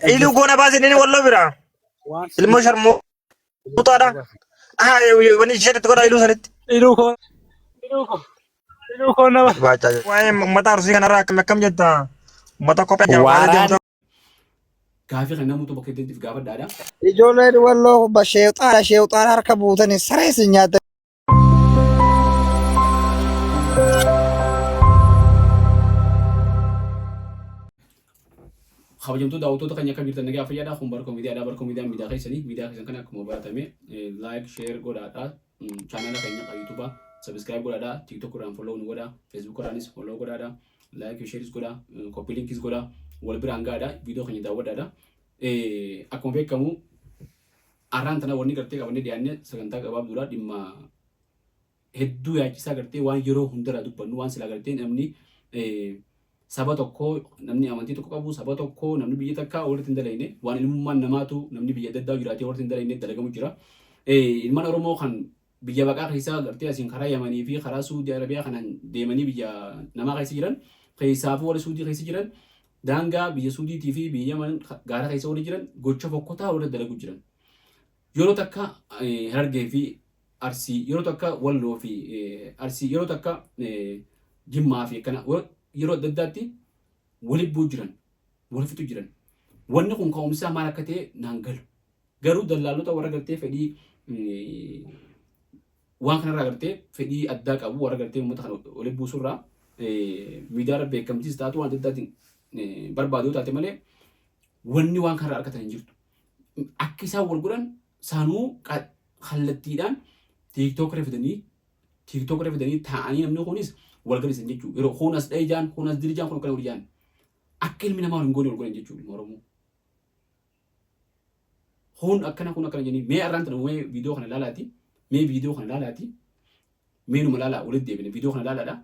Iluu goona baase inni walloo bira. Ilmoo sharmuutaadha. Ah, wani ishee itti godhaa iluu sanitti. Iluu koo. Iluu koo. Iluu koo nama. Baachaa jiru. Waa'ee uummata Arsii kanarraa akkam akkam jetta? Uummata kophee jabaatee Waaraan deemtu. Gaafii kana namoota bakka itti gaafadhaadha. Ijoolleen walloo sheexaana sheexaana harka buutanii saree isin nyaata. Kabajamtoota daawwattoota keenya akka jirtan nagaa fayyaadha. Kun Barkoo Miidiyaadha. Barkoo Miidiyaan miidiyaa keessanii miidiyaa keessan kana akkuma baratame like share godhaadha. Chaanaala keenya kan YouTube subscribe godhaadha. TikTok irraan follow nu godha. Facebook irraanis follow godhaadha. Like shareis godha. Copy linkis godha. Wal biraan gahaadha. Viidiyoo keenya daawwadhaadha. Akkuma beekamu Arraan tana wanni gartee qabannee dhiyaanne sagantaa gabaabduudha dhimma hedduu yaachisaa gartee waan yeroo hundarraa dubbannu waan silaa gartee namni saba tokko namni amantii tokko qabu saba tokko namni biyya takka walitti hin dalayne waan ilmummaan namaatu namni biyya adda addaa jiraatee walitti hin dalayne dalagamu jira. Ilmaan Oromoo kan biyya baqaa keessaa gartee asiin karaa Yamanii fi karaa Suudii Arabiyaa kanaan deemanii biyya namaa keessa jiran keessaafuu warri Suudii keessa jiran daangaa biyya Suudiitii fi biyya Yaman gaara keessa warri jiran gocha fokkotaa warra dalagu jiran. Yeroo takka Harargee fi Arsii, yeroo takka Walloo fi Arsii, yeroo takka Jimmaa fi akkana yeroo adda addaatti wali bu'u jiran, wal fixu jiran. Wanni kun ka'umsi maal akka ta'e naan galu. Garuu dallaalota warra gartee fedhii waan kanarraa gartee fedhii addaa qabu warra gartee uummata kana walitti buusurraa miidiyaa irra beekamtiis taatu waan adda addaatiin barbaadu yoo taate malee wanni waan kanarraa argatan hin jirtu. Akka isaan wal godhan sanuu kallattiidhaan tiiktook irra fidanii tiiktook irra fidanii taa'anii namni kunis wal gadisan jechuudha. Yeroo kun as dha'ee jaan kun as diri jaan kun akkana wal jaan akka ilmi namaa wal hin goone wal godhan jechuudha ilma Oromoo. Kun akkana kun akkana jenii mee arraan tana mee viidiyoo kana laalaati mee viidiyoo kana laalaati mee numa laalaa walitti deebine viidiyoo kana laalaadha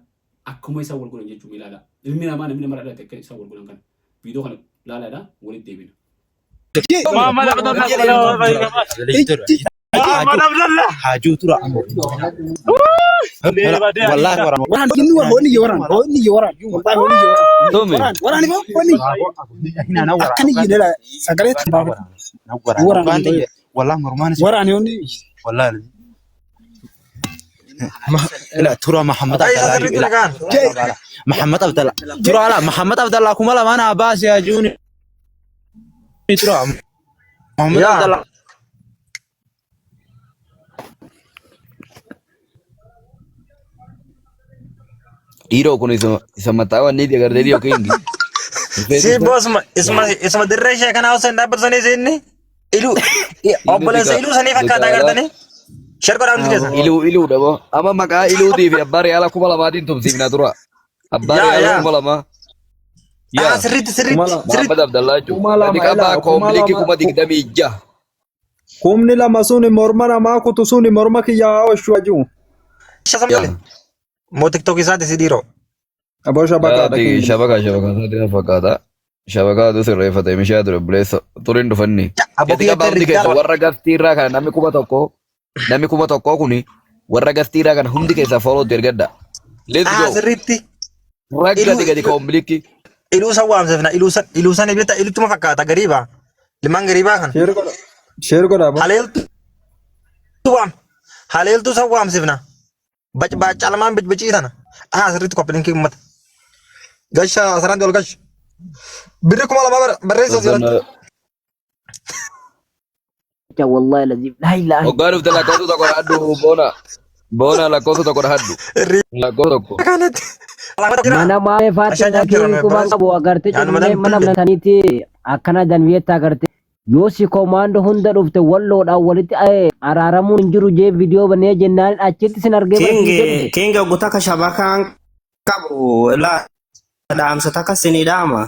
akkuma isaan wal godhan jechuu mee laalaa ilmi namaa namni nama dhalate akka isaan wal godhan kana viidiyoo kana laalaadha walitti deebina. Muhammad Abdullah Muhammad Abdullah. Haajuu tura. Wallahi wara. Waraan inni war hoonni waraan hoonni waraan wallahi hoonni waraan Tumi. waraan waraan immoo hoonni akkana jedhela sagalee tan baafata waraan Wallahi mormaan waraan hoonni wallahi. لا ترى محمد عبد Ayisa الله sirriitti لا nagaan. محمد عبد الله ترى لا محمد عبد الله كما لا انا عباس يا جوني ترى محمد عبد Yaa. الله Dhiiroo kun isuma isa mataa wanni itti agartee dhiyoo kingi. Si boosuma isuma isuma dirree ishee kanaa osoo hin dhaabbatu sanii inni iluu obboleessa iluu sanii fakkaata agartanii. Shar godhaa hundi keessan. Iluu iluu dhaboo. Amma maqaa iluutii fi abbaa riyaala 2000tiin tumsiifna tura. Abbaa Yaa riyaala yaa. 2000. Ah Yaa. sirriitti sirriitti sirriitti. Muhammad Abdallaa jechuudha. kuma Gadi lama qabaa ilaa kuma koombiliikii lama 26,000. 20,000 suni morma namaa kutu suni morma kiyya haa ooshu ajuu. Shasam tole. Moo tiktok isaati si dhiiroo. Aboo shabakaadha Yaati kingi. shabakaa shabakaa isaati na fakkaata. Shabakaatu sirreeffate mishaa ture buleessa turiin dhufanni. Aboo Gadi kiyyatti qabaa hundi rigaa. keessa warra gastii irraa kana namni 1000 namni 1000 kuni warra gastii irraa kana hundi keessaa foolootti ergadha. Let's Ah go. sirriitti. Raggati Iluu gadi koombiliikii. iluu san waamsifna iluu san iluu san ibita iluttuma fakkaata gariibaa. Ilmaan gariibaa kana. Sheer godha. Sheer godha aboo. Haleeltu waam. Haleeltu san waamsifna. Bacbaaccaa lamaan bicbicii tana. Ah sirriitti koppilinkii uummata. Gasha asirratti ol gash. Birri 2000 barreessa asirratti. Wallahi lazim. La ilaha Hoggaa dhufte lakkoofsa tokko dhahadhu boona. Boona lakkoofsa tokko dhahadhu. Lakkoofsa tokko. Kanatti. Mana maamee faatti Ashaan nyaatu jira dhaqee quban qabu agartee Nyaanuma cunnee nan mana tulle. banataniiti akkana danbiyetti agarte yoo si komaando hunda dhufte walloodhaan walitti araaramuun hin jiru jee viidiyoo banee jennaan achitti sin argee bara King fiigee dhufe. King oggu takka shabakaan qabu laa dhaamsa takka sinii dhaama.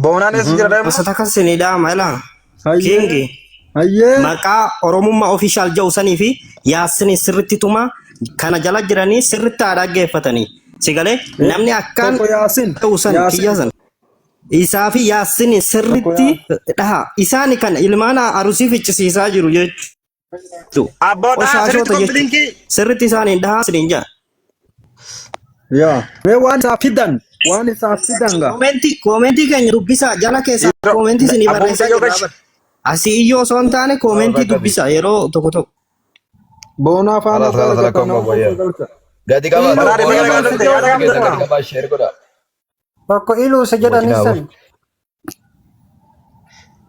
Boonaan eessa jira deema? Dhaamsa takka sinii dhaama ilaa. Hayyee. King Hayyee. maqaa Oromummaa official jedhu sanii fi Yaasinii sirritti tumaa kana jala jiranii sirritti haa dhaggeeffatanii. Si galee namni akkaan Tokko Yaasin. ta'u san Yaasin. kiyya san isaa fi Yaasinii Tokko sirritti Yaasin. dhaha. Isaani kan ilmaan arusii ficcisiisaa jiru jechuudha. Abboo dhaa sirriitti Qoshaashoota jechuudha. koppilinkii. Sirritti isaaniin dhahaa siniin jedha. Yaa. Mee waan isaa fidan Waan isaaf fidan gaa. Koomentii koomentii keenya dubbisaa jala keessaa Dhiiroo koomentii isinii abboo barreessaa mucayyoo jirra gashi. bar. Asii iyyoo osoo hin taane koomentii dubbisaa yeroo tokko tokko. Boonaa faana Khalas khalas argatan rakkoon nama qabu wayyaa. galcha. Gadi qabaa Baraare boonaa baga nagaan baasii dhufte yaada hundi qabdu keessan gadi kuma. qabaa share godhaa. Tokko iluusa jedhanis Wajjin san.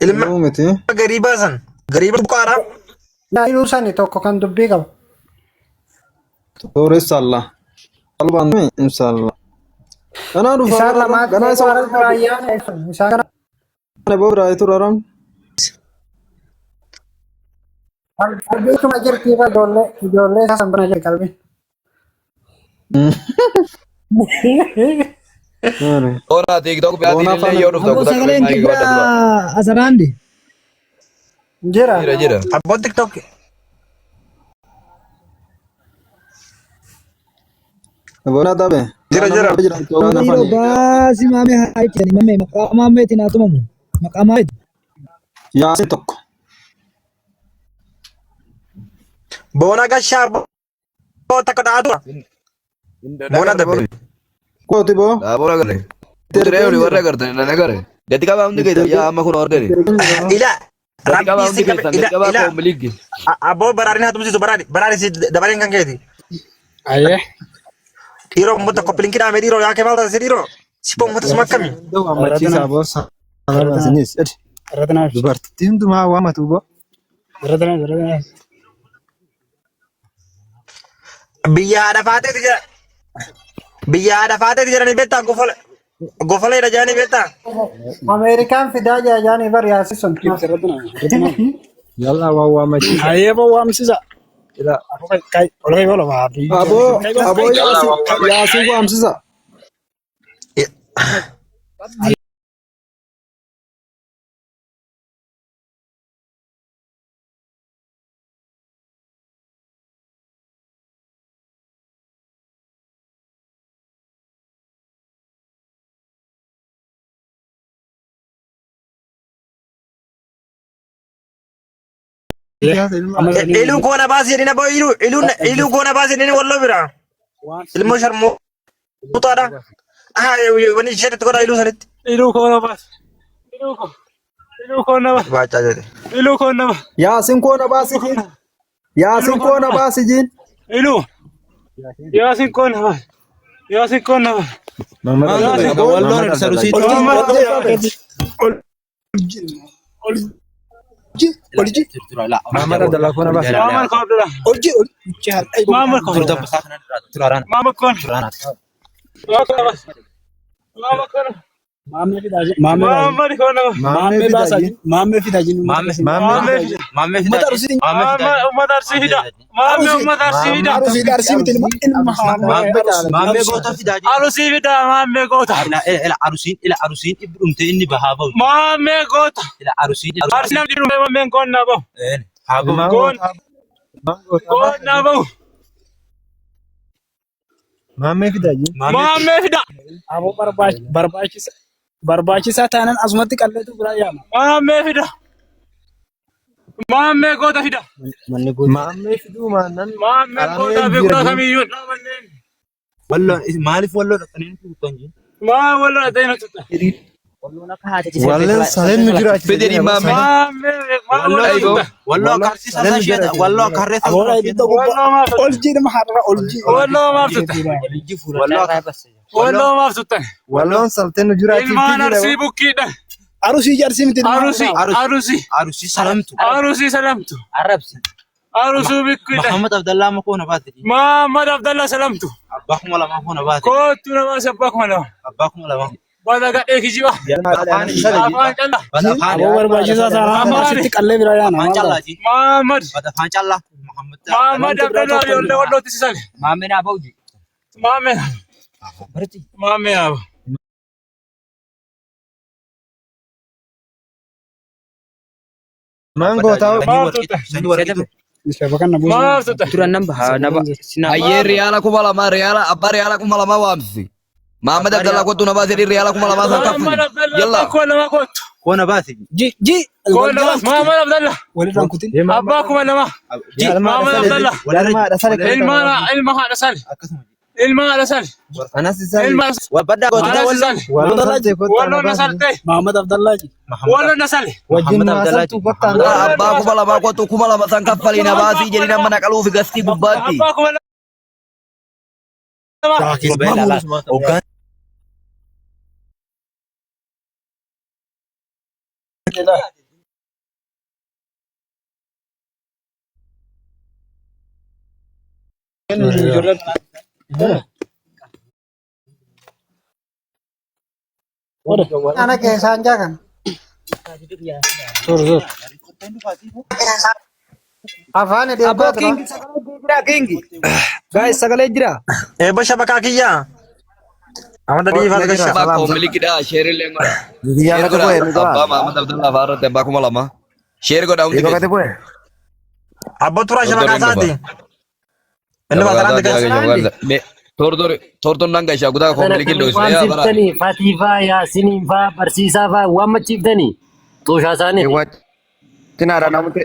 Ilma Iluu miti. garii baasan. Garii buqqaadha. Yaa iluu sani tokko kan dubbii qabu. Sooressa Allah. Qalbaan inshallah. Ganaa dhufa Isaan bara lamaan ganaa isa warra raayyaa isaan kana kana boo biraa itu raram. qalbiituma jirti irra ijoollee ijoollee isaa san bira jirti qalbiin. Boonaa TikTok biraatiin Boonaa illee faana yoo dhuftan Aboo kutaa qabee sagaleen maayikii qabadha dura. kibraa asaraandi. Jira. Jira jira. Abboon TikTok. Boonaa tabe. Jira jira. Aboo dhiiroo baasii maamee haa ibsani maamee maqaa maameetiin haa tumamu. Maqaa maameeti. Yaasin tokko. Boona gashaa abboo takka dhaatu. Boona dabbe. Kooti boo. Dhaaboo agarre. Kuturee oli warra agartan nan agarre. Gadi qabaa hundi keessan yaa amma kun argani. Ila Gadi qabaa rabbii hundi si qabe keessan ila gadi qabaa ila koombiliggi. abboo baraarin haa tumsiisu baraari baraari si dabaleen kan keeti. Ayyee. Dhiiroo uummata koppilinkii dhaame dhiiroo yaa kee maal taasise dhiiroo si boo uummata suma akkami. Waammachiisaa boo sababa isinis. Dubartittii hundumaa waamatu boo. Biyya haadha faateeti jedha. Biyya haadha faateeti jedhanii beektaa gofole gofoleedha jedhanii beektaa. Ameerikaan fidaa jaajaanii bar yaasi sun. Yalla waan waammachiisa. Ayyee boo waamsisa. Aboo aboo yaasin yaasin waamsisa. Iluu goona baasii jedhina boo iluu iluu iluu goona baasii jedhini walloo bira. Ilmoo sharmuutaadha. Ah wanni isheetti godhaa iluu sanitti. Iluu koo na baas. Iluu koo. Iluu koo na baas. Baachaa jedhe. Iluu koo na baas. Yaasin koo na baasi jiin. Yaasin koo na baasi jiin. Iluu. Yaasin koo na baas. Yaasin koo na baas. Yaasin koo na Walloon sarusiitti. Muhammad Abdallah koo na baasi. Muhammad koo Abdullah. Muhammad koo. Muhammad koo. Muhammad koo na baas. Muhammad koo na baas. Muhammad koo na baas. Maammee fidaa jiin. Maammee fidaa jiin. Maammee fida. Maammee uummata Arsii fida. Maammee uummata Arsii fida. Arsii Arsii miti ilma ilma Maammee goota fidaa jiru. Arusii fida maammee goota. Ila arusiin ila arusiin dhibbi dhumte inni bahaa bahu. Maammee goota. Ila arusiin Arsii namni dhumee maammeen goonnaa bahu. haa bahu. Goon goonnaa bahu. Maammee fidaa jiin. Maammee fida. Aboo barbaachisa barbaachisaa taanaan asumatti qalleetu biraa yaama. Maammee fida. Maammee goota fida. Maammee fiduu maannan. Maammee goota fi goota kamiyyuu dhaabanneen. Walloon maaliif walloon dhaqanii nuti tuttan jiru? Maa walloon dhaqanii nuti tuttan. Walleen saleen nu jiraachisa. Fidii maammee. Maammee maa walloon tuttan. Walloo akka harsiisa isaa ishee walloo akka harreessa Aboo isaa ishee ibidda gubbaa Walloo maaf ol tuttan. jiidhuma har'a ol jiidhuma. Walloo maaf tuttan. walloo akka Walloo maaf tuttan. Walloon salteen nu jiraachifti Ilmaan jira. Arsii bukkiidha. Arusii jarsii miti ilma Arusii har'a. arusii arusii salamtu. arusii salamtu. Arusuu bikkiidha. Muhammad Abdallaa amma koo na baate. Muhammad Abdallah salamtu. Abbaa 2000 koo na baate. Kootu nama abbaa 2000. Abbaa 2000. Bada gadhee kijiba. Afaan isa Afaan callaa. Bada afaan Aboo barbaachisaa taanaan Afaan. asitti qallee biraa yaana. afaan Maal callaa ta'a? ji. Muhammad. Bada afaan callaa. Muhammad Muhammad Abdallah ijoollee wallootti sisan. Maammee naa ba'u. Maammee. Maammee haa ba'u. Maan gootaa. Maaf tuttan. Sanyii warqiitu. Isa bakka na buusu. Maaf tuttan. Turan nan baha na ba. Hayyee riyaala 2000 riyaala abbaa riyaala 2000 waamsisi. Mahammad Abdallah kottu na baasee riyaala 2000 san Muhammad kaffali. Abdallah Yalla. abbaa 2000 kootu. Koo na baase. Ji ji Koo na baas. Muhammad Abdallah walirraan kutin. abbaa 2000. Muhammad Abdallah Walirraa ilma ilma haadha sale. Akkasuma. Ilma haadha sali. Anas isaan Ilma baddaa gootota haadha walloo. sali. Walloo salte kottaa Walloo na na baasi. salte. Mahammad Abdallaa. Walloo na sali. Wajjin Muhammad naa Abdallaa saltu kottaa na Laa baasi. abbaa 2000 kottu 2000 san kaffalii na baasii jedhi nama na qaluufi gastii gubbaatti. Abbaa 2000. Hoggaan Ana keessaan jaa kan. Sur sur. Afaan Abboo dhiibbaa tura. kingi sagalee jira kingi. Guys sagalee jira. Eebba shabakaa kiyyaa. Amada dhiifaa Abbaa gasha. koomilikidha sheerillee godha. Biyyaa Sheer gadi godha bu'e nu dura. abbaa Mahamad Abdallaa fa'aa irratti abbaa 2000. Sheer godha hundi Dhiiroo gadi keessa. bu'e. Abbo turaa shabakaa Tortoriin dhufa. isaati. Inni Shabakaa baasaraan isaati digas. haa shabakaa isaa. Tortori torton nan gashaa kutaa Kana koomilikii kan dhoosine yaa bara. waamsiftanii Fatii faa Yaasiniin faa Barsiisaa faa waammachiiftanii xuushaa isaanii. Cinaadha namooti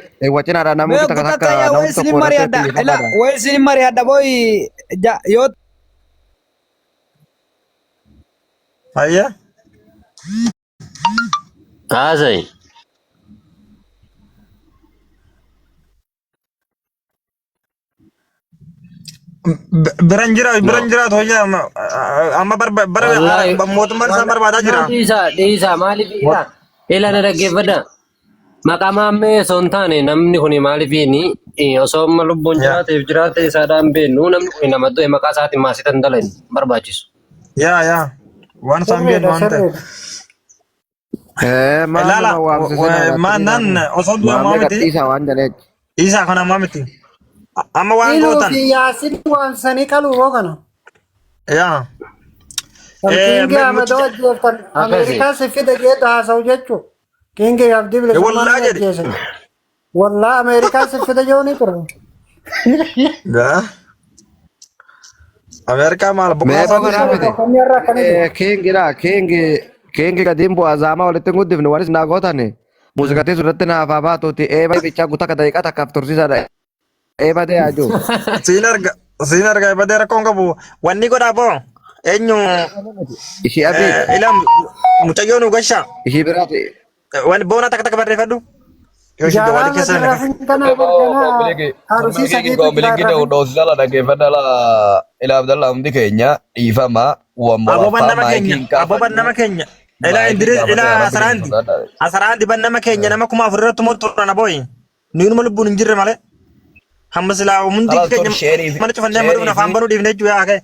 cinaadha Mee namooti takka guutaa takka tayyaa namni way tokko isin irratti mari'adha. Ila xiyyeeffataadha. way isin mari'adha boy yoo Ayya. Haasa'e. Biran jira biran jiraatu hojii amma bara Wallaahi. mootummaan isaan barbaadaa jira. Dhiisaa dhiisaa maaliif dhiisaa? Ila na dhaggeeffadha. Maqaa maammee osoo hin taane namni kun maaliif ni osoo amma lubbuun jiraateef jiraate isaadhaan beeknu namni kun nama du'e maqaa isaatiin maasitan dalan barbaachisu. Yaa yaa waan isaan beeknu Sirriidha waan ta'e. sirriidha. Maal Ilaala nama waamsisinaadha maannan osoo du'a ammaa Maamee miti gadhiisaa waan jedheechi. isaa kan ammaa miti. Amma waan Iluu gootan. fi Yaasin waamsanii qaluu hoo kana. Yaa. Kingi Ahmedoo ajjeeftan Akkasi. Ameerikaa si fida jeetu haasa'u jechuu. Kingi Abdii Bilisummaa Wallaa nama jedhe. ajjeesan. Wallaa Ameerikaa si fida joonii ture. Gaa. Ameerikaa maal Mee boqonnaa boqonnaa isaati. miti. Tokkonni irra akkana jiru. Kingidha kingi kingi gadiin bu'aa zaamaa walitti hin guddifne wanis naa gootani. Muuziqaatii irratti naaf haa baatuuti eeba bichaa guutaa akka daqiiqaa takkaaf tursiisaadha. Eeba ta'e haa jiru. Siin arga siin arga badee rakkoon qabu wanni godhaa boo eenyu Ishii abii ila mucayyoo nu gasha ishii biraati. wanni boona takka takka barreeffadhu yoo ishii Jaalala wali keessa dirra naqe. fintana bargana harusii sadiitu jira Koomilikii irra. dhoosisa dhaggeeffadha ila Abdallaa hundi keenya dhiifama Abooban wambolaffaa nama keenya maayikiin abooban kaafadhu nama keenya ila maayikiin Idris kaafadhu ila yaa rabbi keenya Asaraandi sodaadha. Asaraandi ban nama keenya nama 4000 irratti mo'atu abooyi nuyi lubbuun hin jirre malee hamma silaa hundi Kalaas tor keenya sheerii fi mana cufannee amma dhufne sheerii afaan fi banuu dhiifne jechuudha yaa ka'e.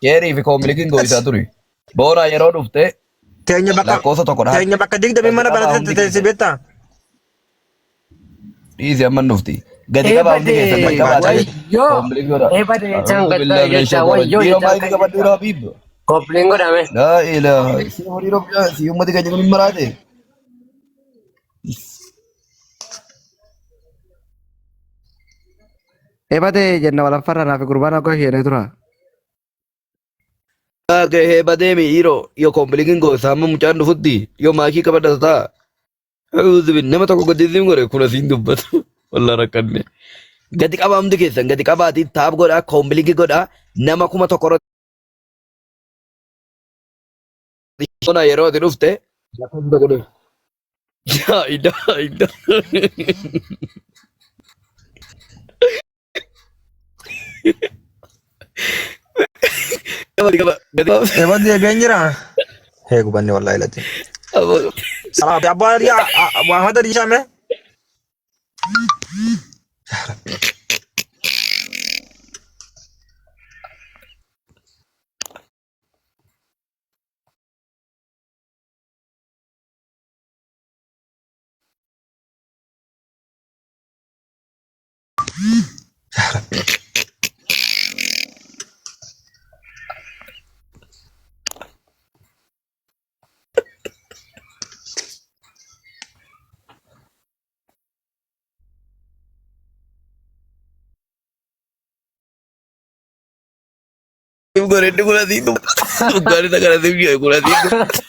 sheerii fi koomilikiin gooyisaa turi. Boona yeroo dhufte Teenya bakka lakkoofsa tokko dhaha. teenya bakka 20 Gadi mana qabaa banatee hundi teessi keessan. beektaa. Dhiisi amma hin dhufti. Gadi qabaa hundi keessan gadi qabaa ta'e. Wayyoo. Koomiliki godha. Eebade jechaan A'uudhu gaddaa billahi mina jecha shaytaani wayyoo rajiim. Dhiiroo jechaan maayikii qabadhu yeroo habiib. Koppliin godhame. Laa ilaaha. Si horii rabbi si uummati keenya kun hin maraate. Eeba ta'e jenna walaffarra naaf gurbaan akka ishee tura. Gahee badeemi dhiiroo yoo koombilikiin goosa amma mucaan dhufutti yoo maakii qabadha ta'a. A'uudhu bin nama tokko gadi godhe kun asiin dubbatu. Wallah rakkanne. Gadi qabaa hundi keessan gadi qabaatii taap godhaa koombilikii godhaa nama 1000 irratti ona yeroo ati dhufte lakkoofsa tokko dhufe. Yaa idaa idaa. Gadi qaba gadi qaba. Eebba deebi'een jira. Hee gubanne wallahi lati. Salaam abbaa Ahmad Ali Shame. Godhedhu kun asiin dubbata. Dhugaan isa kana siif jedhe kun asiin dubbata.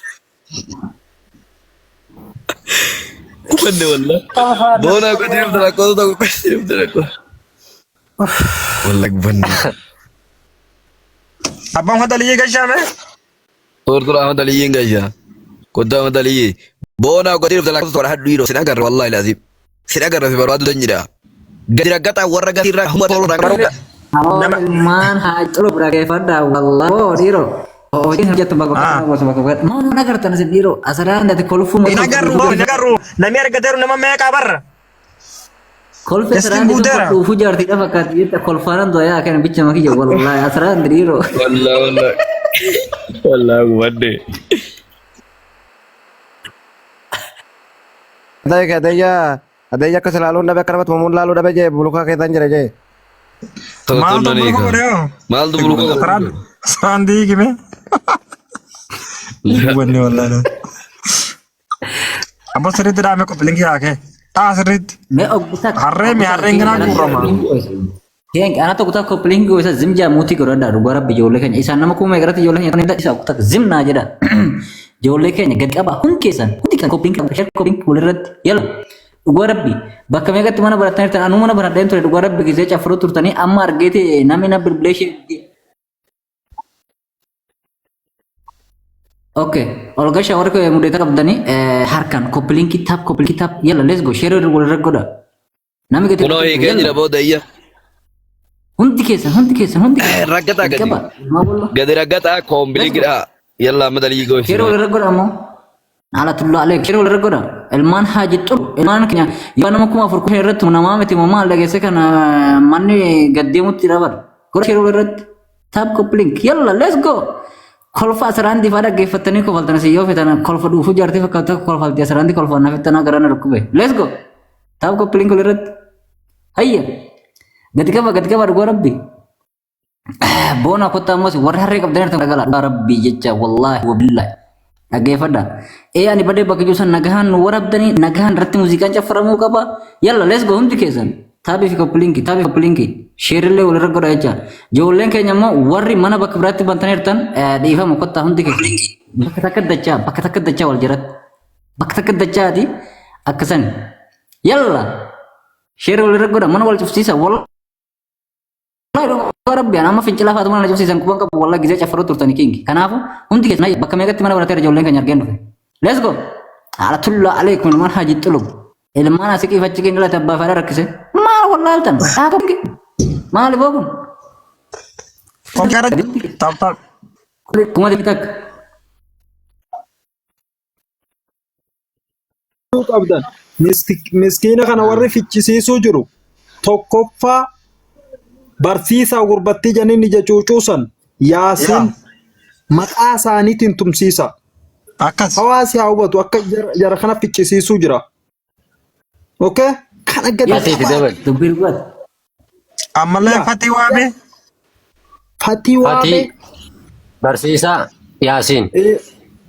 Gubanne wallah. Boona godhee dhufte lakkoofsa tokko godhee dhufte lakkoofsa. Wallah gubanne. Abbaan Ahmad Aliyyii gashaame. Tura Ahmad Aliyyiin gasha. Kottu Ahmad Aliyyii. Boonaa gadi dhufte lakkoofsa tola hadhu dhiiroo sin agarra wallaahi laazim. Sin agarra si barbaadu danjira. Gadi raggataa warra gatii irraa humna tolu raggataa. Nama Ilmaan haa culu dhaggeeffadhaa wallaahi oo dhiiroo. Hojiin hojjettu bakka bakka bakka bakka. Maal hin agartan isin dhiiroo asirraan dati kolfuu Hin agarru boo hin agarru namni argateeru nama meeqa barra. Kolfi Gastiin asirraan diti guuteera. dhuufuu jaartiidha fakkaatti jetta kolfaanaan du'a yaa kana bicha makiyya wallaahi asirraan dhiiroo. Wallaahi wallaahi. Wallaahi gubadde. Adeeyya adeeyya akkas ilaaluun dhabe akka namatti mamuun ilaaluu dhabe jee bulukaa keessan jira jee. Maaltu buluka godhe hoo? Maaltu buluka godhe? Saraan saraan diigime. Wanni wallaahi. Abbo sirriitti dhaame qophiin kee haakee. Dhaa sirriitti. Mee oggusaa Harree mi harreen ganaa guurama. Keen ana tokko tokko koppilingi gosa zimjaa muutii godhadhaa dhugaa rabbi ijoollee keenya isaan nama kuma irratti ijoollee keenya ta'anidha isa tokko zimnaa jedha ijoollee keenya gadi qaba hundi keessan hundi kan koppilingi share koppilingi walirratti yala dhugaa rabbi bakka meeqatti mana baratanii turtan anuu mana baradheen ture dhugaa rabbi gisee caffaruu turtanii amma argeeti namni na bilbilee ishee Okay, ol gasha warra mudeeta qabdanii harkaan koppilingi tap koppilingi tap yala let's go share walirra godha. Namni gadi Kunoo hiikee jira booda iyya. Hundi keessan hundi keessan hundi keessan. Raggataa gadi. Qaba. Gadi raggataa koombiliigidha. Yalla Ahmad Aliyyi Yeroo goosina. walirra godha ammoo. Alatullaa alee yeroo walirra godha. Ilmaan haaji xuru. Ilmaan keenya yoo nama 4000 kufe irratti namaa miti moo maal dhageesse kana manni gaddeemutti dabala. Godha yeroo walirratti. Tap coupling. Yalla let's go. Kolfa asiraanti faa dhaggeeffattanii kofaltan isin yoo fetan kolfa dhuufuu jaartii fakkaatu tokko kolfalti asiraanti kolfaan na fittanaa garaan dhukkube. Let's go. Tap coupling walirratti. Hayya. Gadi qaba gadi qaba dhugaa rabbi. Boona kottaa ammas warri harree qabdan irratti dhagala dhugaa rabbii jecha wallaahi wabillaahi. Dhaggeeffadha. Ee ani badee bakka jiru san nagahaan nu warabdanii nagahaan irratti muuziqaan caffaramuu qaba. Yalla let's go hundi keessan. Taabii fi koppilinki taabii fi koppilinki sheerillee walirra godha jecha. Ijoolleen keenya immoo warri mana bakka biraatti bantanii jirtan dhiifama kottaa hundi keessan. Bakka takka dachaa bakka takka dachaa wal jalatti. Bakka takka dachaati akkasan. Yalla sheerri walirra godha mana wal cufsiisa wallahi dhugaa rabbi ana amma fincilaa faatu mana na cufsiisan quban qabu wallahi gizee caffaruu turtani kingi. Kanaafu hundi keessan bakka meeqatti mana barateera ijoolleen keenya argeen dhufe. Let's go. Alatullaa aleekum ilmaan haaji xulub. Ilmaan asii qiifachi keenya dhalate abbaa fadhaa rakkise. Maal wallaaltan? Dhaaba maali boo kun? Konkara tap tap. 10,000. Qabdan. Miskiina kana warri fichisiisuu jiru tokkoffaa barsiisaa gurbattii janiin ija cuucuusan Yaasiin maqaa isaaniitiin tumsiisa. Akkas. Hawaasi haa hubatu akka jara kana fichisiisuu jira. Okay? Kana gadi Fatii itti dabali. Dubbii dhugaati. Ammallee fatii waame. Fatii waame. Fatii barsiisaa Yaasiin.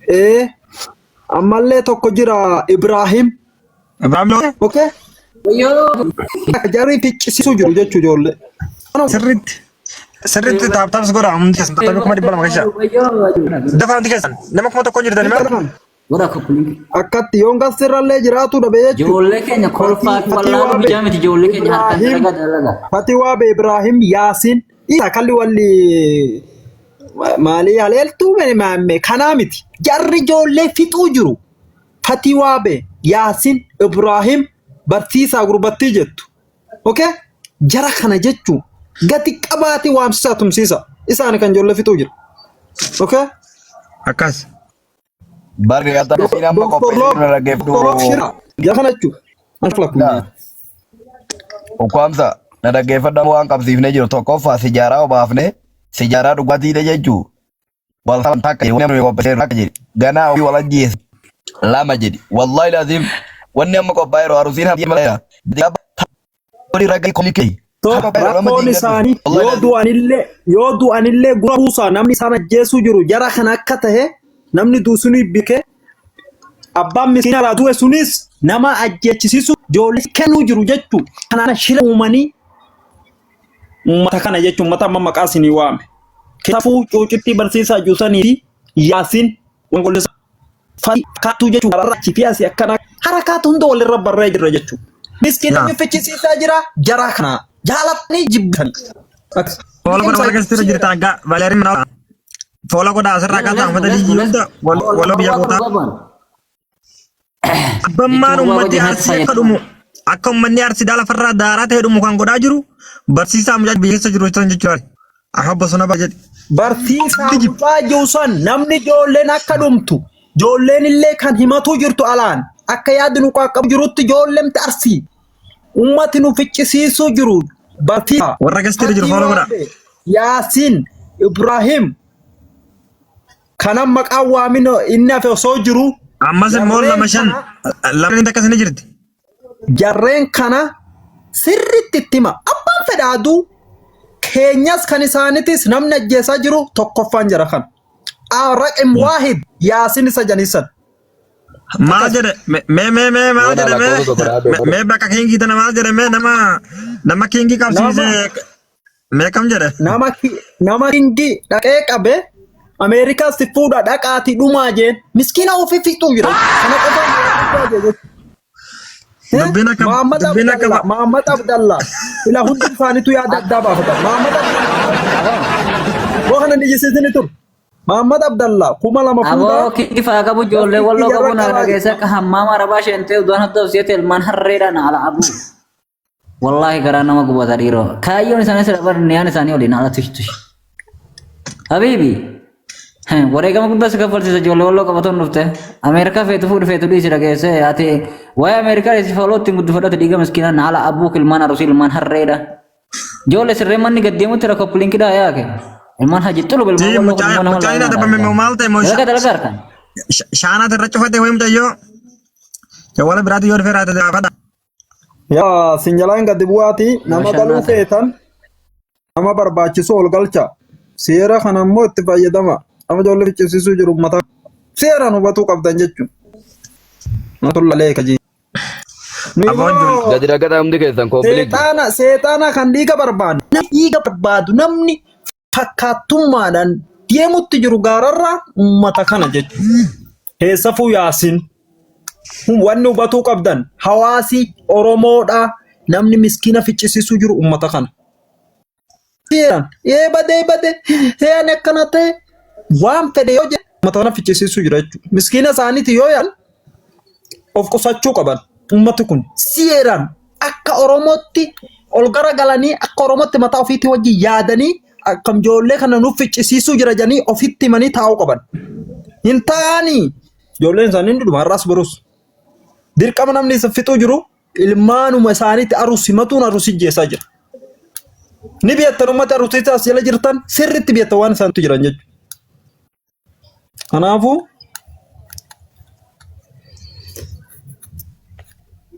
Ee ammallee tokko jira Ibraahim. Ibraahim Lootee. Okay? Jarri ficcisiisuu jiru jechuu ijoollee. Sirriitti. Sirriitti taap taaps godha hundi keessan taapii 200,000 keessa. Dafa hundi keessan nama 1000 jirtani maal? Godha koppilinki. Akkatti yoon gasirrallee jiraatu dhabe jechuudha. Ijoollee keenya kolfaa fi wallaaluu bijaa miti ijoollee keenya harkaan Ibrahim dalagaa dalagaa. Fatii Waabe Ibrahim Yaasin isa kalli walli maalii haleeltuu maamme kanaa miti. Jarri ijoollee fixuu jiru. Fatii Waabe Yaasin Ibrahim barsiisaa gurbattii jettu. Okay? Jara kana jechuun gati qabaatee waamsisaa tumsiisa. Isaan kan ijoollee fixuu jiru. Okay? Akkas. Barri galta siin amma Dr. Love, qopheessinu dhaggeeffadhu. Dr. Love Shira. Jara kana jechuudha. Anfila Ukkaamsa na dhaggeeffadhu waan qabsiifnee jiru tokkoffaa sijaaraa obaafne sijaaraa dhugaatiidha jechuu. Wal saban takka jedhi wanni amma qopheesseeru takka jedhi ganaa ofii wal ajjeese lama jedhi wallahi laziim wanni amma qophaa'eeru arusiin hamma malee Rakkoon isaanii yoo du'anillee yoo du'anillee gurra buusaa namni isaan ajjeesuu jiru jara kana akka tahe namni du'u sunii beekee abbaan miskiina irraa du'e sunis nama ajjeechisiisu ijoollee kennuu jiru jechuu kanaan shira uumanii uummata kana jechuun uummata amma maqaa isinii waame. Keessafuu cuucittii barsiisaa juusanii fi yaasiin wangolisa fakkaattuu jechuun kararra achii fi asii akkana harakaatu hunda walirra barree jirra jechuudha. Miskiina fichisiisaa jira jaraa kana jaalatanii jibbitanii. Wal godha wal keessatti jirta aggaa Valeeriin mana. Follow godhaa asirraa Let's kaasaa go, uummata let's go, liyyuu let's hunda go. walloo biyya Torba gootaa. qaban. Abbammaan Jechuun waa uummatni wajjin natti Arsii akka fayyadamu. dhumu akka uummanni Arsii lafarraa daaraa ta'e dhumu kan godhaa jiru barsiisaa mucaa biyya keessa jiru san jechuudha. Ahmad Bosona baay'ee. Barsiisaa mucaa jiru san namni ijoolleen akka dhumtu ijoolleen illee kan himatu jirtu alaan akka yaadni nu qaqqabu jirutti ijoollemti Arsii ummati nu ficcisiisuu jiru barsiisaa Warra gasteera jiru Hajii follow godhaa. Waabe Yaasiin Ibraahim kanan maqaan waamin inni hafe osoo jiru Ammas immoo jarreen lama shan kana lama inni akkas ni jirti. Jarreen kana sirriitti itti hima. Abbaan fedha aduu keenyas kan isaanitis namni ajjeesaa jiru tokkoffaan jara kana. Raqim waahid Yaasin isa janisan. Maal jedhe mee mee mee maal Yoona jedhe mee lakkoofsa tokko dhaabee godhe. mee bakka kiingii tana maal jedhe mee nama nama kiingii qabsiise Nama mee kam jedhe. nama kingi dhaqee qabe Ameerikaas si fuudha dhaqaati dhumaa jeen miskiina ofii fixuu jira. Kana qofaan jechuudha. Dubbiin akka Muhammad dubbiin akka Abdallah, Muhammad Abdallah. Ila hundi isaaniitu yaada addaa baafata. Muhammad Abdallah. Boo kana niyyisiisini tur. Muhammad Abdallah 2000 fuudha. Aboo kingi faa qabu ijoollee Gaskitti walloo jarra qabu na qabaa dhageessa akka hammaama arabaa sheentee uddaan hadda obsiete ilmaan harreedhaan ala abu. Wallaahi garaa nama gubata dhiiroo. Kaayyoon isaanii sira bar niyaan isaanii waliin ala tush tush. Habiibi. Wareegama guddaa si kaffalchiisa ijoollee walloo qabatoon dhufte. Ameerikaa feetu fuudhi feetu dhiisi dhageesse ati waa'ee Ameerikaa si foloo ittiin guddifadhate dhiiga miskiinaa na ala abbuu ilmaan arusii ilmaan harreedha. Ijoollee sirree manni gad deemutti rakkoo pilinkidhaa yaake. Ilmaan haji xulu ilmaan Jii walloo kun mucaa immoo nama mucaa inni laayinaadha. adabame moo maal ta'e moo Dalagaa dalagaa harkaan. shaanaat irra cufate wayii mucayyoo. Jawwala biraatti yoo dhufee raate gaafadha. Yaa sinjalaan gadi bu'aati Nama nama galuu shaanaa ta'e. feetan nama barbaachisu ol galcha. Seera kana immoo itti fayyadama. Nama ijoollee ficcisiisuu jiru mataa seeraan hubatuu qabdan jechuudha. Namatu lalee kajii. Nu Aboon ijoollee. immoo Gadi dhaqataa hundi keessan koombiliigi. seexaana seexaana kan dhiiga barbaadu namni dhiiga barbaadu namni fakkaattummaadhaan deemutti jiru gaararraa uummata kana jechuudha. Keessafuu Yaasin wanni hubatuu qabdan hawaasi Oromoodha namni miskiina ficcisiisuu jiru uummata kana. Seeraan ee badee badee ee ani akkana ta'e waan fedhe yoo jedhe uummata kana ficcisiisuu jira jechuudha. Miskiina isaaniiti yoo yaal of qusachuu qaban uummati kun seeraan akka Oromootti ol garagalanii akka Oromootti mataa ofiitii wajjin yaadanii akkam ijoollee kana nuuf ficcisiisuu jira jedhanii ofitti himanii taa'uu qaban. Hin taa'anii ijoolleen isaanii ni dhuma har'as borus. Dirqama namni isa fixuu jiru ilmaanuma isaaniitti arus himatuun arus ijjeessaa jira. Ni beektan uummata arusiitti as jala jirtan sirriitti beektan waan isaantu jiran jechuudha. Kanaafuu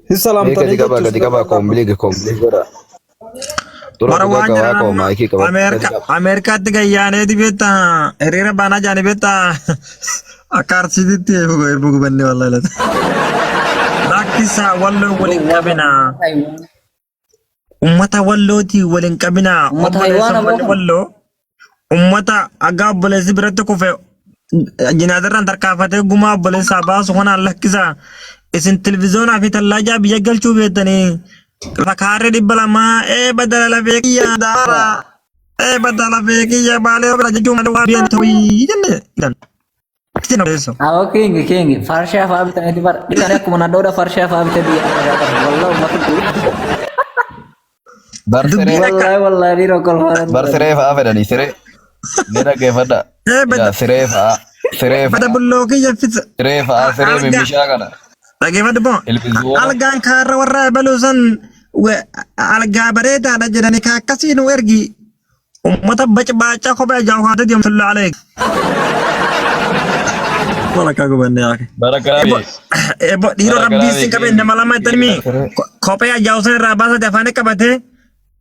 hin Mee salaamtanii gadi qabaa jechuun gadi sirra qabaa koombiliigi koombiliigi godha. Dura Warra dhugaa waan gabaa jiran koo amma maayikii qabadhu gadi Ameerika qaba. Ameerikaatti gayyaanee beektaa hiriira baanaa jaanii beektaa akka arsiititti eebbu gubanne wallahi lata. Lakkisaa walloo waliin qabinaa. Ummata wallootii waliin qabinaa. Ummata Obboleessa haywaana ummanni boo. walloo ummata haggaa obboleessi biratti kufe jinaatarraan tarkaanfatee gumaa obboleessaa baasu kanaan lakkisaa. Isin televizyoonaa fi tallaajaa biyya galchuu beektanii lafa kaarree 200 ee badala lafee kiyya daara ee badala lafee kiyya baalee bira jechuun malee waan biyya ta'uu jenne. Isin obboleessa. Awwa kingi kingi farshaa fa'aa bitaniiti bara bitanii akkuma nadhoodha farshaa fa'aa bitee biyya kana qabu wallahi ummata Bar siree Dubbiin akka wallahi wallahi dhiiroo kolfaa bar siree fa'aa fedhanii siree ni dhaggeeffadha. ee Yaa bada siree fa'aa siree bada fa'aa bulloo kiyya fisa siree fa'aa siree algaa mimmishaa kana dhageeffadhu boo ilbizuuna algaan kaarra warra ebaluu san algaa bareedaadha jedhanii ka akkasii nu ergi Ummata bacbaacaa kophee ajaa'u haatee deemtu laalee. Wala akka gubanne yaake. bara Ebo gaarii ebo dhiiroo bara rabbii gaarii si qabee nama lama itti mi kophee ajaa'u san irraa baasate afaan qabatee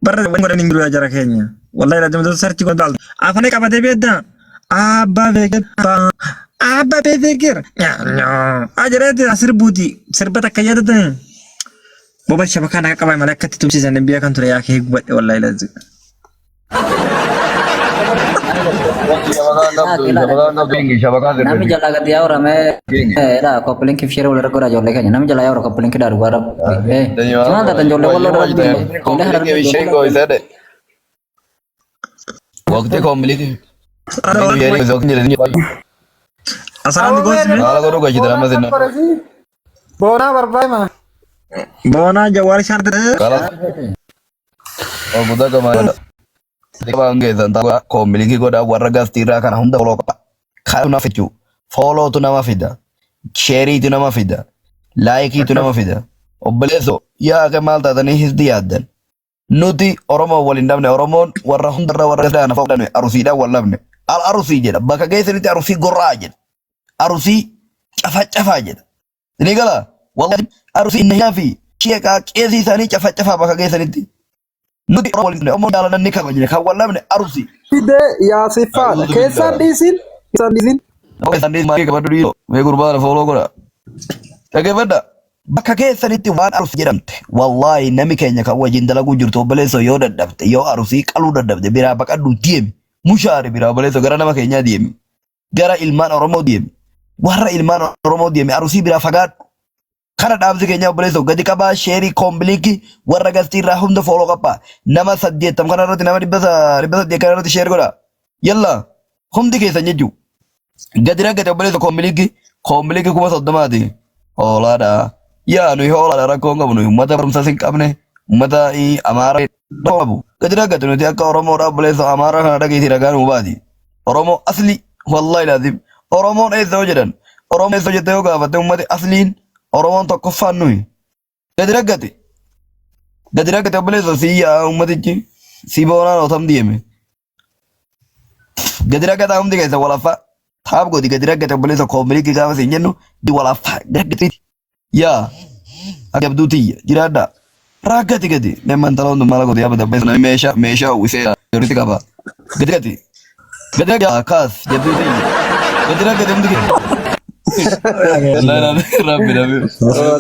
barra godhan hin jiru yaa jara keenya. Wallahi laazim osoo sarchi godhan baaltu. Afaan qabatee beektaa? Abbaa beeker abbaa beeker ajireeti sirbuuti sirba takka yaadatan. Boba shabakaan akka qabame malee akkatti tumsiisan biyya kan ture yaa kee gubadhe wallahi laazim. Shabakaan qabdu shabakaan qabdu shabakaan Namni sirreessi. jalaa gadi yaa'u ramee dha koppilinki fi sheeree walirra godha ijoollee keenya namni jalaa yaa'u koppilinki dha dhugaa rabbi. Simaan taatan ijoollee walloo dha rabbi ijoollee harargee ijoollee Waqtii koombiliitii. Asirratti goosime. Haala godhuu gashite nama sinna. Boonaa barbaadama. Boonaa jawaar shaarti. Kalas. Oguta kamaa. Qabaan keessan ta'aa koombilinkii godhaa warra gastiirraa kana hunda foloo qaba. Kan nama fichu. Foolootu nama fida. Sheeriitu nama fida. Laayikiitu nama fida. Obboleessoo yaa akka maal taatanii hisdi yaaddan. Nuti Oromoo wal hin dhabne Oromoon warra hundarra warra gastiirraa nafa dhabne arusiidhaan wal dhabne. Al arusii jedha bakka geessanitti arusii gorra'aa jedha. Arusii cafacafaa jedha. Ni gala wallahi arusii inni fi sheeqaa qeesii isaanii cafacafaa bakka geessanitti. Nuti Oromoo wal hin dhabne Oromoon jaalanna ni kabajne kan wal dhabne arusii. Fide yaasiffaadha. A'uudhu Keessaan billah. dhiisin. Keessaan dhiisin. Keessaan maakii qabadhu dhiiroo. Mee gurbaa fooloo godha. Dhaggeeffadha. Bakka keessanitti waan arusii jedhamte wallaahi nami keenya kan wajjin dalaguu jirtu obboleessoo yoo dadhabte yoo arusii qaluu dadhabte biraa baqadhu deemi. Mushaari biraa obboleessoo gara nama keenyaa deemi. Gara ilmaan Oromoo deemi. Warra ilmaan Oromoo deemi arusii biraa fagaadhu. Kana dhaamsi keenya obboleessoo gadi qabaa sheerii koombiliikii warra gastii irraa hunda fooloo qabaa. Nama 80 kana irratti nama 800 kana irratti sheer godha. Yalla hundi keessan jechuu. Gadi raggate obboleessa koombiliikii koombiliikii 30,000ti. Hoolaadha. Yaa nuyi hoolaadha rakkoo hin qabnu nuyi uummata barumsas hin qabne uummata Amaara rakkoo qabu. Gadi raggate nuti akka Oromoodha obboleessa Amaara kana dhageetii ragaa nuu baati. Oromoo asli wallahi laazim Oromoon eessa yoo jedhan Oromoo eessa jettee yoo gaafatte uummati asliin Oromoon tokkoffaan nuyi. Gadi raggate. Gadi raggate obboleessa si yaa uummatichi si boonaan otam deeme. Gadi raggataa hundi keessa walaffaa. Taap godhi gadi raggate obboleessa koomiliikii gaafa siin jennu di walaffaa raggate. Yaa akka jabduu tiyya jiraadhaa. Raggati gadi. Nemma intala hundi maal godhi yaa badda namni meeshaa meeshaa uwwisee yerootti qaba. Gadi raggate. Gadi raggate kaas jabduu tiyya. Gadi raggate hundi keessa. Rabbi rabbi.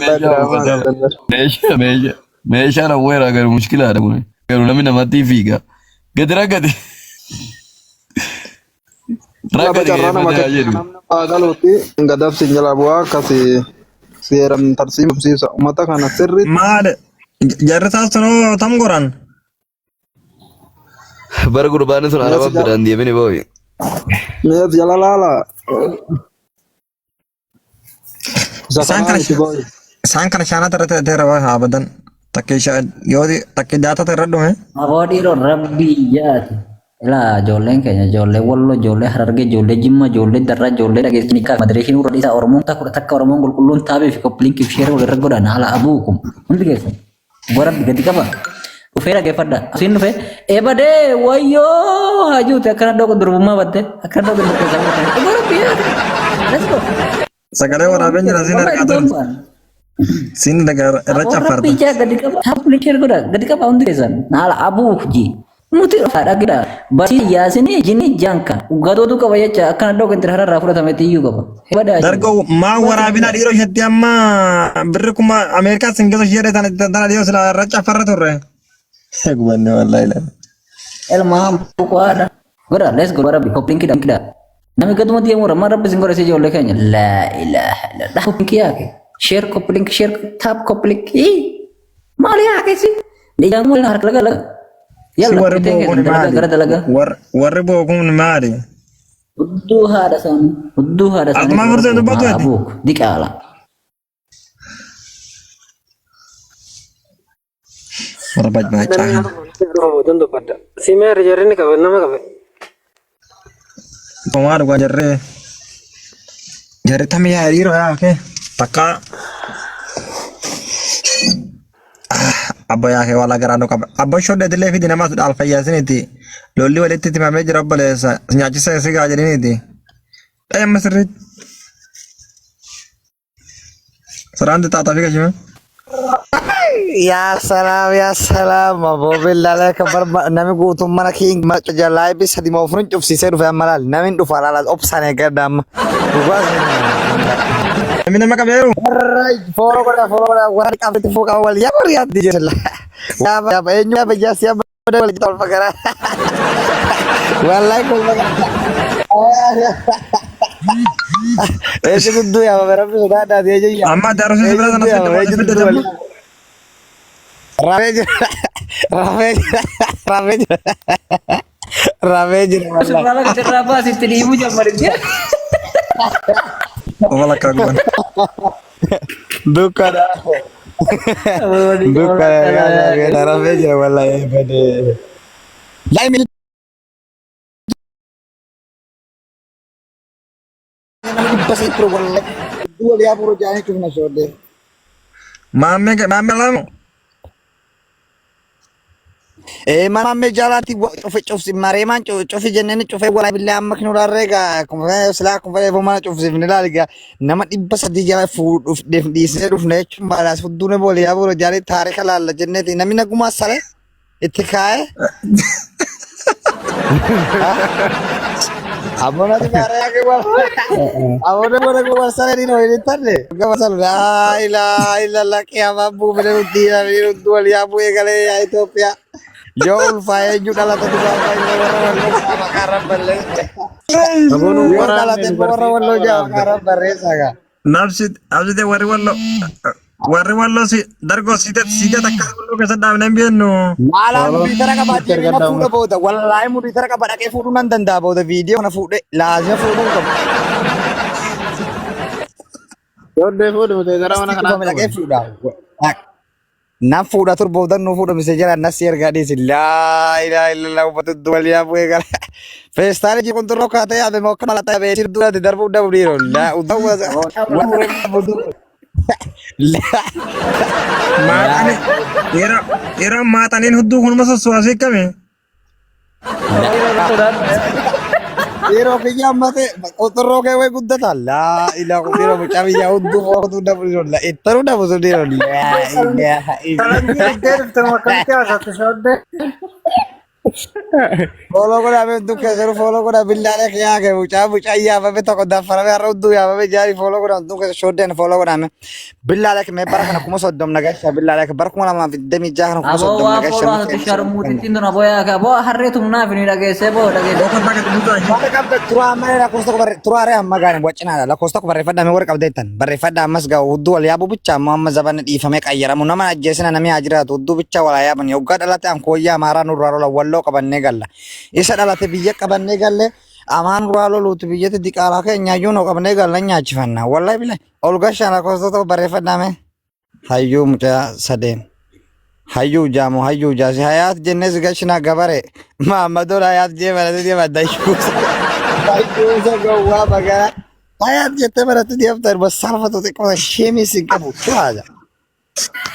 Meeshaa uwwisaa. Meeshaa meeshaa. Meeshaan awweeraa garuu mushkilaadha kun. Garuu namni namatti fiiga. Gadi raggate. Laba Raggate carraa nama geeffatee haa kenna jedhu. namni waa galuutti gadabsi jala bu'aa akkasi seeran tarsiimsiisa uummata kana sirriitti. Maali? Jarri taasisanoo tam goran? Bara gurbaan sun Mi'a araba si jala biraan deemini booyi. mi'a si jala laala. Isa Isaan kanaa kana miti booyi. isaan kana shaanata irratti hidhateera waa haa badan. Takkee yoo takkee jaatata irra dhume. Aboo dhiiroo rabbii jaati. Ilaa ijoolleen keenya ijoollee Walloo, ijoollee Harargee, ijoollee Jimma, ijoollee Darraa, ijoollee dhageessanii kaaf madireeshin warra dhiisaa Oromoon takka takka Oromoon qulqulluun taabii fi koppilinkii fi sheeree walirra godhan haala abuukum hundi keessan. Dhugaa rabbi gadi qaba. Dhufee dhaggeeffadha. Asiin dhufee ebadee wayyoo hajuuti akkana dhooqa durbummaa batte akkana dhooqa durbummaa batte. Dhugaa rabbi yaa. Let's go. Sagalee waraabeen jira siin Wallahi argaa dhugaan ture. ba'an. Siin dhagaa irra Aboo caffarta. rabbi ijaa gadi qaba. Taappii sheer godha gadi qaba hundi keessan. Haala abuuf ji. Nuti dhagidha. Barsiisa yaasinii jinni jaanka. Gadootu qaba jecha akkana dhooqa intira hararraa fudhatametti iyyuu qaba. Badaa jiru. Dargoo maa waraabina dhiiroo isheetti amma birri kuma Ameerikaa sin geessu ishee tana tana dhiyoo sila irra caffarra turre. Gubanne wallahi laala. Elma buqaadha. Godha let's go rabbi koppinki dha. Namni gaduma deemu ramma rabbi sin godha si ijoollee keenya. Laa ilaaha illallah. Koppinki yaake. Share koppinki share tap koppinki. Maali yaake si? Ijaan wal harka laga laga. Si Yalla warri fiteen bookuun keessan dalagaa maali? gara dalagaa. Warri bookuun maali? Hudduu haadha isaanii. Hudduu haadha isaanii Atumaa warra fursee booku dubbatu haa ati? abuuk diqaala. Warra bajbaacaa kana. Simeer jarri ni qabe nama qabe. Tomaa dhugaa jarree. Jarri tamii yaa dhiiroo yaa kee. Takka abba yaa kee walaa garaa nu qaba. Abba shodde dillee fidi namaas dhaal fayyaasiniiti. Lolli walitti timamee jira obboleessa. Nyaachisa si gaa jedhiniiti. Dhaya amma sirriitti. Saraan xixaaxaa fi gashime. Yaa salaam yaa salaam aboo billaalee akka barba nami guutuun mana kiin maca jalaa eebbi sadi moo afurin cufsiisee dhufe amma laal nami hin dhufa laala obsaan eeggadha amma dhugaa Namni nama qabeeru. fooroo godha fooroo godha warra qabdi fuu qaba wal yaa warri yaaddi jedha yaa yaa eenyu yaa biyyaas yaa bada wal tolfa gara wallahi kolfa gara eenyu gudduu yaa rabbi sodaadhaa eenyu yaa Amma darusii eenyu bira sana gudduu fidde yaa booda eenyu fidde gudduu wal jamma. Rafee jira. Rafee jira. Rafee jira. Rafee jira wallahi. Surraala gasirraa baasi itti dhiibuu jammaritti. Walakkaa guban. Dukkana. Dukkana rafee jira wallahi badee. Laayimii nama 300 ture wallahi. Wal yaa buru jaanii cufna shooddee. Maammee maammee lamu. Ee maammee jaalaatti cufe cufsi mareemaan cufi jenneen cufee walaa billee amma kinurarree gaa silaa kun fedhe mana cufsiifne laali gaa nama 300 jala fuudhuuf dhiisnee dhufne jechuun baalaas fudduune booli yaa buru jaalii taarika laalla jenneeti namni nagumaa sale itti kaa'ee. Abona di mare ke wal. Abona bona ke wal sale ni no ini tarde. Gama sale la ilaha illallah qiyama bu bele udira bele uddu ya bu egale ya Ethiopia. Yo ulfae ju dhalate dhugaa baay'ee warra walloo maqaa rabballee. Aboon Yoo waraabne dhalate dubartii warra walloo jaa maqaa waraabda. rabbarreessa gaa. Nabsi absite warri walloo warri walloo si dargoo siite siite takka walloo keessa dhaabne hin beeknu. Maalaan Walloo mudii tara qabaa sitti deemee na argadha fuudha uummata. booda wallaahi mudii tara qaba dhaqee fuudhuu nan danda'a booda viidiyoo kana fuudhee laazima fuudhuu qabu. Yooddee fuudhi mutee gara mana Itti kanaa dhufame dhaqee qabu. fuudha. Nan fuudha tur booda nu fuudha mise jala nasi ergaa dhiisi. Laa ilaaha illallah uffata waliyaa bu'ee gara. Feestaali ji qunxurroo kaatee yaame moo akka malataa yaame sir duratti darbuu dhabu dhiiroo. Laa udaa Laa. Maaxanii yeroo yeroo maaxaniin hudduu kunuma sosso'asii kami. Yeroo kiyya ammate qunxurroo kee wayi guddata. Laa ilaaha dhiiroo mucaa biyyaa hudduu footuu dhabu dhiiroo. Laa ittaruu dhabu sun dhiiroo. Laa ilaaha Faranjii illallah. dhuftee dhufte moo akkamitti haasofte shooddee? Fooloo godhaa beektu keessanuu fooloo godhaa billaalee kiyaa kee mucaa mucaa yaafame tokko daffarame har'a hudduu yaafame jaari fooloo godhaa hudduu keessa shooddeen fooloo godhaame billaalee kee mee bara kana 30,000 nagasha billaalee kee bara 2026 kana kuma Aboo soddomna waa gasha fooloo miti asatti sharmuutittiin tun aboo yaa aboo harree tumnaaf ni dhageessee boo dhageessee. Boqon takka dhibbuutu Warra qabda turaa malee lakkoofsa tokko barre turaa ree amma gaariin waccinaadha lakkoofsa tokko barreeffadhaa mee warra qabdeettan barreeffadhaa ammas gaa hudduu wal yaabuu bicha ammoo amma zabanni dhiifamee qayyaramu nama ajjeesina namni haa jiraatu hudduu bicha wal haa yaaban yoggaa dhalate ankooyyaa amaaraa nurraa lola walloo qabannee galla isa dhalate biyya qabannee galle amaan nurraa loluutu biyyatti diqaalaa keenyaayyuu nu qabnee galla nyaachifanna wallahi billahi ol gashaan lakkoofsa tokko barreeffadhaa mee. Hayyuu mucaa sadeen. Hayyuu jaamu hayyuu jaasi hayaat jennee si gashinaa gabare maammadoon hayaat jee barate deema dayyuusa dayyuusa gowwaa magaalaa hayaat jettee barate deemta irba salfatu xiqqoo sheemii sin qabu tuhaadha.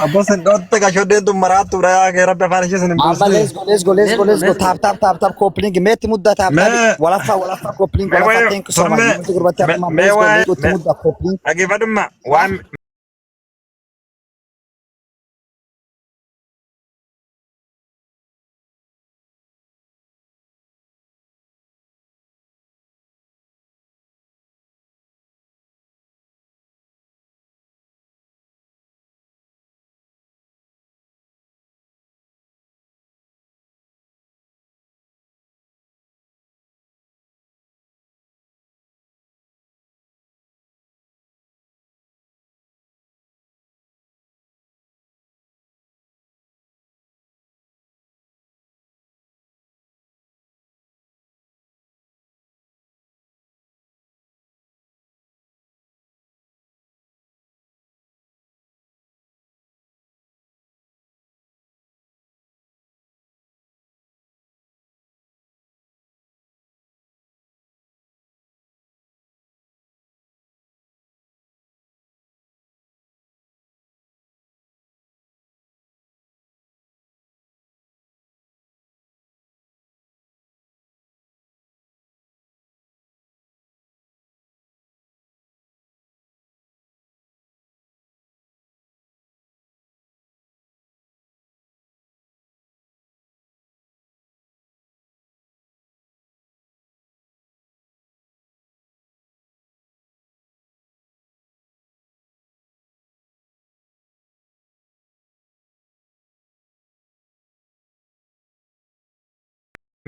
Abbaa san dhootte gashoddeen tun maraattuudha yaa kee rabbi afaan ishee sin hin Amma buusne. let's go let's go let's go let's go tap tap tap tap coupling meetti mudda tap tap Mee walaffaa walaffaa coupling mee walaffaa wayo thank you so much torbee yuunti gurbatti mee amma mee let's go waa'ee let's go itti mee mudda coupling dhaggeeffadhumma waan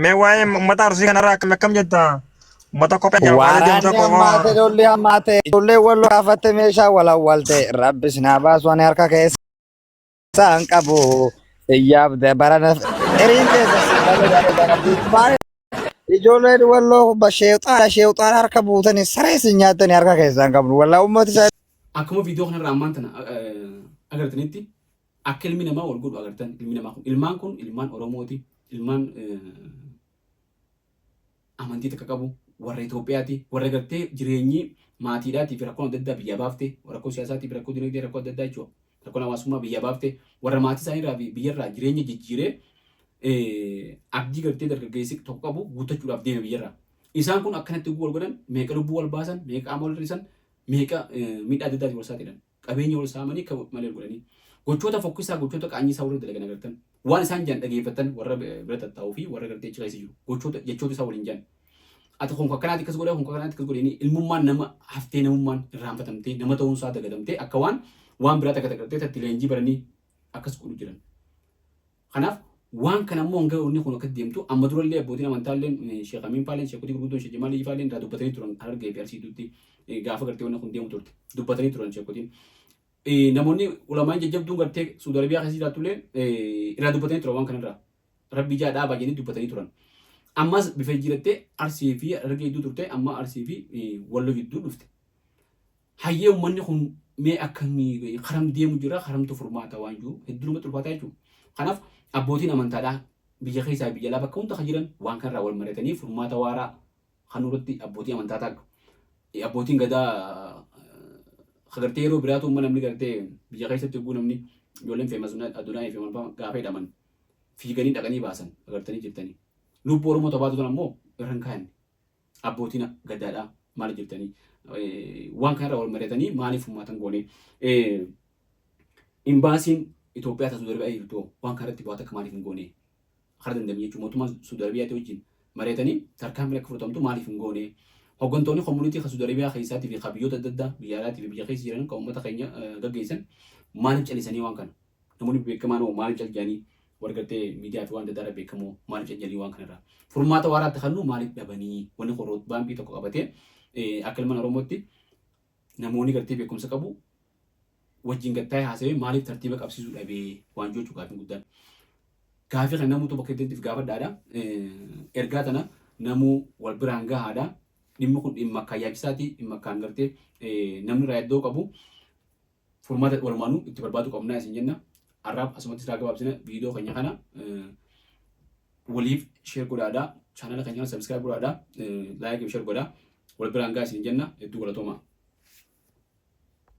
Mee waa'ee uummata Arsii kanarraa akkam akkam jetta? Uummata kophee jabaatee deemu Waraanni tokko hammaate lolli hammaate ijoollee wal kaafatte meeshaa wal awwaalte rabbis naa baasu ani harka keessa hin qabu iyyaaf barana xiriin keessa si malee baay'ee. Ijoolleen walloo sheexaana sheexaana harka buutanii saree isin nyaatanii harka keessaan qabnu. Wallaa uummati isaa Akkuma viidiyoo kanarraa ammaan tana agartanitti akka ilmi namaa wal godhu agartan. Ilmi namaa kun, ilmaan kun ilmaan Oromooti, ilmaan amantii takka qabu, warra Itoophiyaati, warra gartee jireenyi maatiidhaatii fi rakkoon adda addaa biyyaa baafte, rakkoo siyaasaatii fi rakkoo dinagdee, rakkoo adda addaa jechuudha, rakkoon hawaasummaa biyyaa baafte, warra maatii isaaniirraa fi biyyarraa jireenya jijjiiree abdii gartee dargaggeessi tokko qabu guuttachuudhaaf deeme biyyarraa. Isaan kun akkanatti wal godhan, meeqa lubbuu wal baasan, meeqa qaama wal hir'isan, meeqa miidhaa adda addaatiin wal saaxilan. Qabeenya wal saamanii akka malee wal godhanii. Gochoota fokkisaa, gochoota qaanyii isaa warra dalagan agartan. Waan isaan jedhan dhageeffattan, warra bira tattaa'uu fi warra gartee achi keessa jiru. Gochoota jechoota isaa waliin jedhan. Ati kun akkanaatti akkas godha, kun akkanaatti akkas godha. Inni ilmummaan nama haftee, namummaan irraanfatamtee, nama ta'uun isaa dagatamtee, akka waan biraa takka takka tatti leenjii baranii akkas godhu jiran. Kanaaf waan kana immoo hanga wanni kun akkatti deemtu, amma durallee abbootiin amantaalleen, Sheekh Amiin faalleen, sheekotii gurguddoon, Sheekh Jamaal faalleen irraa dubbatanii turan. Harargee fi Arsiitutti gaafa gartee wanni kun deemu turte dubbatanii turan sheekotiin. Namoonni ulamaan jajjabduun gartee Suudi Arabiyaa keessa jiraatullee irraa dubbatanii turan waan kanarraa. Rabbi ijaa dhaabaa jedhanii dubbatanii turan. Ammas bifa jijjiirattee Arsii fi Harargee gidduu turte, amma Arsii fi Walloo gidduu dhufte. Hayyee, uummanni kun mee akkamii karam deemu jira, karamtu furmaata waan jiru hedduu namatti ulfaataa jechuudha. Kanaaf abbootiin amantaadhaa biyya keessaa biyya alaa bakka hunda kan jiran waan kanarraa wal mari'atanii furmaata waaraa kan irratti abbootii amantaa ta'a. Abbootiin gadaa gartee yeroo biraatu umma namni gartee biyya keessatti yogguu namni ijoolleen feemas Adunaayii fi Malfaa gaafa hidhaman fiiganii dhaqanii baasan agartanii jirtanii. Lubbuu Oromoo tabaatu tan ammoo irra hin kaayanne. Abbootiin gadaadhaa maal jirtanii waan kanarra wal mari'atanii maaliif furmaatan goone? Imbaasiin Itoophiyaa ta Suudi Arabiyaa jirtu waan kanarratti bu'aa takka maaliif hin goone? Karaa dandamii jechuun mootummaan Suudi Arabiyaatti wajjin mari'atanii tarkaanfiin akka fudhatamtu maaliif hin goone? Hooggantoonni community kan Suudi Arabiyaa keessaatii fi kan biyyoota adda addaa biyya alaatii fi biyya keessa jiran kan uummata keenya gaggeessan maaliif callisanii waan kana? Namoonni beekamaan hoo maaliif callisanii, warri gartee miidiyaa fi waan adda addaa irra beekamoo maaliif callisanii waan kanarraa? Furmaata waaraatti kennu maaliif dhabanii? Wanni kun baampii tokko qabatee akka ilmaan Oromootti namoonni gartee beekumsa qabu wajjin gattaa'ee haasawee maaliif tartiiba qabsiisuu dhabee waan jechuu gaafiin guddaan. Gaafii kana namoota bakka itti gaafadhaadha. Ergaa tana namuu wal biraan gahaadha. Dhimmi kun dhimma akkaan yaachisaati. Dhimma akkaan gartee namni irraa iddoo qabu furmaata walumaanuu itti barbaaduu qabnaa isin jenna. Har'aaf asumatti silaa gabaabsina. Viidiyoo keenya kana waliif share godhaadha. Chaanala keenya kana subscribe godhaadha. Like share godhaa. Wal biraan gahaa isin jenna. Hedduu galatoomaa.